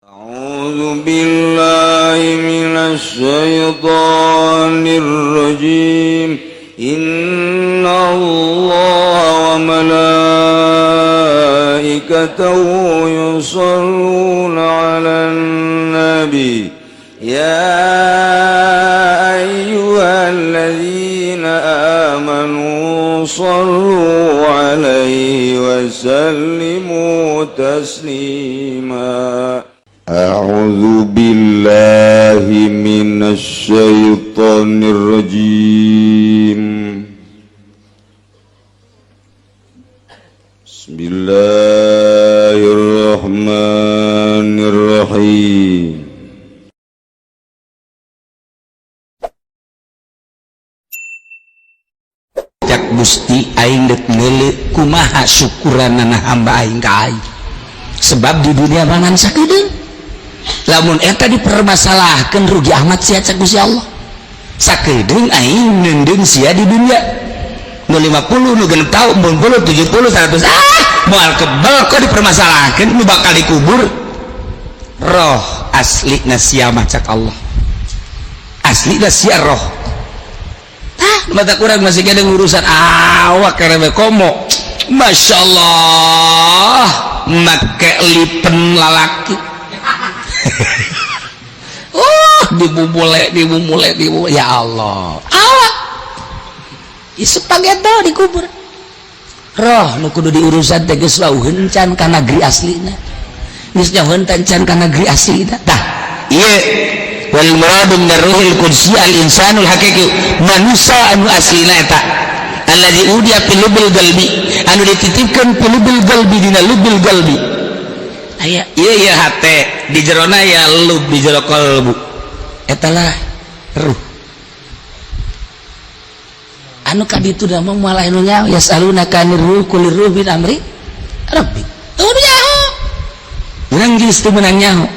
أعوذ بالله من الشيطان الرجيم. إن الله وملائكته يصلون على النبي يا أيها الذين آمنوا صلوا عليه وسلموا تسليما. أعوذ بالله من الشيطان الرجيم. بسم الله الرحمن الرحيم. Cak Gusti, aing dek meuli kumaha syukuranana hamba aing ka aing, sebab di dunia mangan sakedeung. Lamun eta dipermasalahkan, rugi amat sia. Cak Gusti Allah, sakedeung aing neundeun sia di dunia, nu 50, nu 60 tahun, 40, 70, 100, ah, moal kebel kok dipermasalahkan. Nu bakal dikubur roh asli sia mah. Cak Allah, asli sia roh. Ah, mata kurang masih ada urusan awak karena komo. Masya Allah, make lipen lalaki, oh, dibubule, dibubule, dibubule. Ya Allah, awak isuk pageto dikubur, roh nu kudu diurusan teh geus wauheun can ka negeri aslina, geus jauheun can ka negeri aslina. Tah, ieu wal muradu min ruhil qudsi al insanul haqiqi, manusia anu aslina eta alladzi udia fi lubil qalbi, anu dititipkeun fi lubil qalbi, dina lubil qalbi. Aya ieu, ieu hate di jerona ya lub, di jero qalbu eta lah ruh anu kaditu da mah. Malah nu nyaho, yasalunaka anir ruh, qulir ruh min amri rabbi. Tuh, nu nyaho urang geus teu meunang nyaho.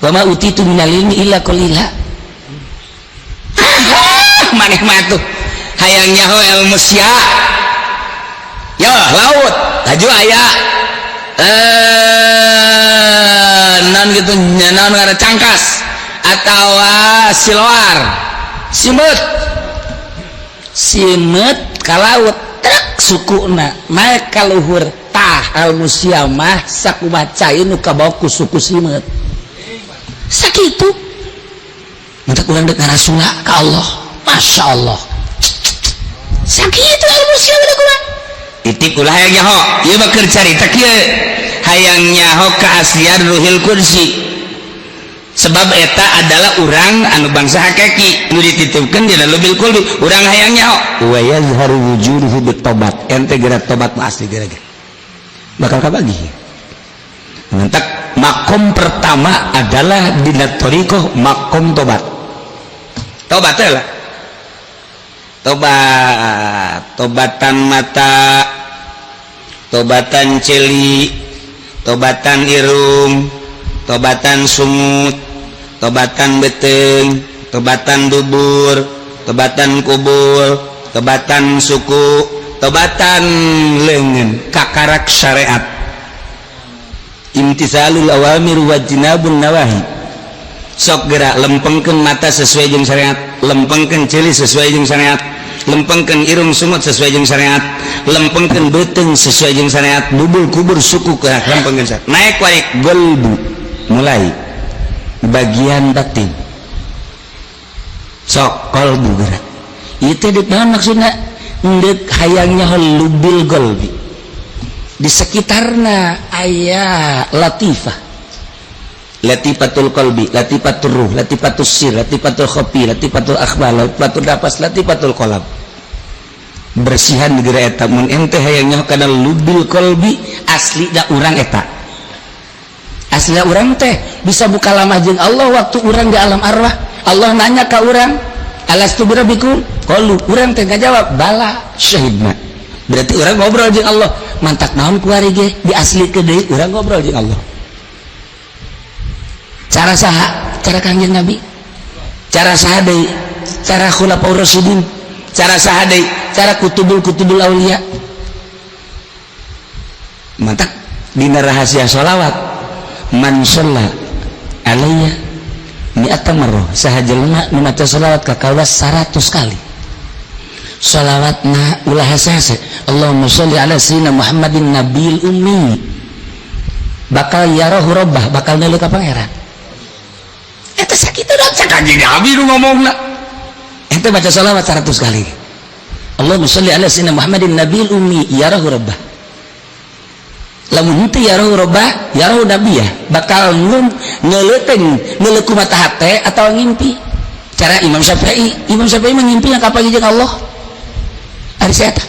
Wa ma utitu minal ilmi illa qalila. Ah, maneh mah tuh hayang nyaho ilmu sia ya laut laju aya non gitu, naon ngaran, cangkas atau siloar, simeut, simeut ka laut truk sukuna naik ka luhur. Tah, ilmu sia mah sakumaha cai nu kabawa ku suku simeut, sakitu. Mantap, urang dek ngarasula ka Allah. Masya Allah, sakitu ilmu sia udah kurang titik. Ulah hayang nyaho ieu mah, keur carita kieu, hayang nyaho keaslian ruhil kursi, sebab eta adalah urang anu bangsa hakiki nu dititipkeun dina lubil kulbi. Urang hayang nyaho wa yazharu wujuduhu bitobat. Ente gerak tobat mah asli gara-gara bakal kabagi. Mentak makom pertama adalah dina thoriqoh makom tobat. Tobat lah, tobat, tobatan mata, tobatan celi, tobatan irung, tobatan sungut, tobatan beteng, tobatan dubur, tobatan kubur, tobatan suku, tobatan lengan, kakarak syariat, imtisalul awamir wajtinabun nawahi. Sok gerak lempengkeun mata sesuai jeung syariat, lempengkeun ceuli sesuai jeung syariat, lempengkeun irung sungut sesuai jeung syariat, lempengkeun beuteung sesuai jeung syariat, dubur, kubur, suku gerak lempengkeun syariat. Naik wae golbu, mulai bagian batin. Sok kolbu gerak itu dek naon maksudna? Ndek hayangnya lubil golbi, di sekitarna aya latifah, latifatul qalbi, latifatul ruh, latifatul sir, latifatul khafi, latifatul akhbar, latifatul nafas, latifatul qalb. Bersihan di geura eta. Mun ente hayangnya kana lubil qalbi, asli da urang eta, asli urang teh bisa buka lamah jeung Allah. Waktu urang di alam arwah, Allah nanya ka urang, alastu birabbikum, qalu, urang teh ngajawab, bala syahidna. Berarti urang ngobrol jeung Allah. Mantak naon kuari ge diaslikeun deui, urang ngobrol jeung Allah. Cara saha? Cara Kangjeng Nabi. Cara saha deui? Cara khulafaur rasyidin. Cara saha deui? Cara kutubul kutubul aulia. Mantak dina rahasia sholawat, man sholla alayya mi'ata marrah, saha jelema nu maca sholawat ka kaula 100 kali. Sholawatna ulah hese, Allahumma sholli ala sayyidina Muhammadin nabil ummi, bakal yarahu rabbah, bakal neuleuh ka Pangeran. Eta sakitu da cek Kanjeng Nabi nu ngomongna. Ente baca sholawat 100 kali, Allahumma sholli ala sayyidina Muhammadin nabil ummi yarahu rabbah. Lamun henteu yarahu rabbah, yarahu nabiyah, bakal ngeuleuteng ngeuleuh ku mata hate atau ngimpi. Cara Imam Syafi'i, Imam Syafi'i mengimpi yang kapan jeung Allah. Ari si eta.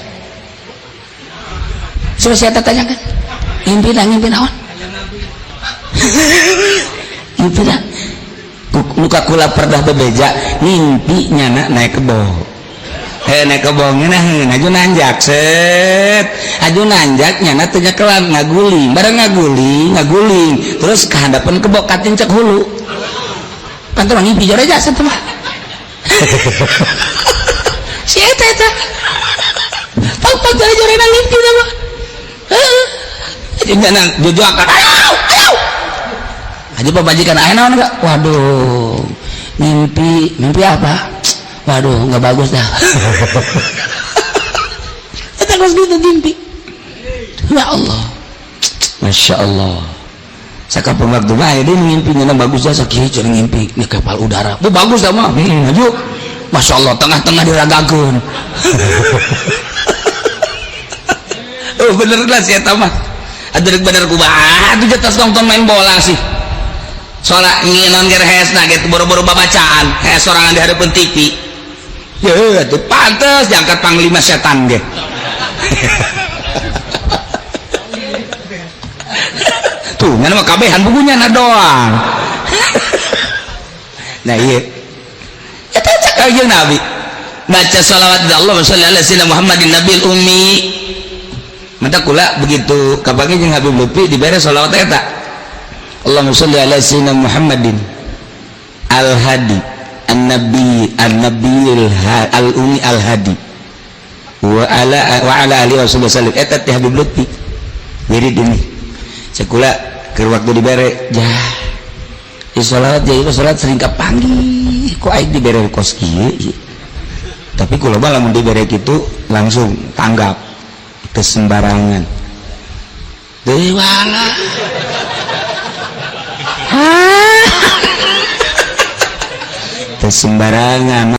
Coba si eta tanyakan. Ngimpi dah, ngimpi naon? Ngimpi dah. Muka kula perdah bebeja, ngimpi nyana naik kebo. Naik kebo ngeunaheun, aju nanjak set. Aju nanjak nyana teu nyekelan ngaguling, bareng ngaguling, ngaguling, terus kehandapan kebo katincek hulu. Kan teh ngimpi jare jasa teh mah. Si eta eta. Pag-pag jare ngimpi teh mah. Heeh. Nyana jojo akan ayo, ayo. Aja pamajikan aya naon enggak? Waduh, mimpi, mimpi apa? Waduh, nggak bagus dah. Eta geus gitu mimpi. Ya Allah. Masya Allah. Sakapun waktu bae dia mimpi nya bagus jasa kieu cenah ngimpi di kapal udara. Bu bagus dah mah. Maju. Masya Allah, tengah-tengah diragakeun. Oh bener lah si eta mah. Atuh bener kumaha atuh jetas nonton main bola sih. Soalnya nginon ger hesna gitu boro-boro babacaan, hes sorangan di hadapan TV. Ya atuh pantes diangkat panglima setan ge. Tuh, nya mah kabehan bukunya na doang. Nah iya. Eta cek kanjeng Nabi. Baca shalawat Allah sholli ala sayyidina Muhammadin nabil ummi. Mata kula begitu kapanggih jeung Habib Lutfi dibere shalawat eta. Allahumma sholli ala sayyidina Muhammadin al-hadi an-nabi an-nabiyil al-ummi al-hadi wa ala alihi wasallam. Eta teh Habib Lutfi. Wirid ini. Sekula keur waktu dibere jah. Di sholawat jadi sholawat sering kapanggih kok aing dibere kos kieu. Tapi kula mah lamun dibere kitu langsung tanggap teu sembarangan. Deui wala. Teu sembarangan.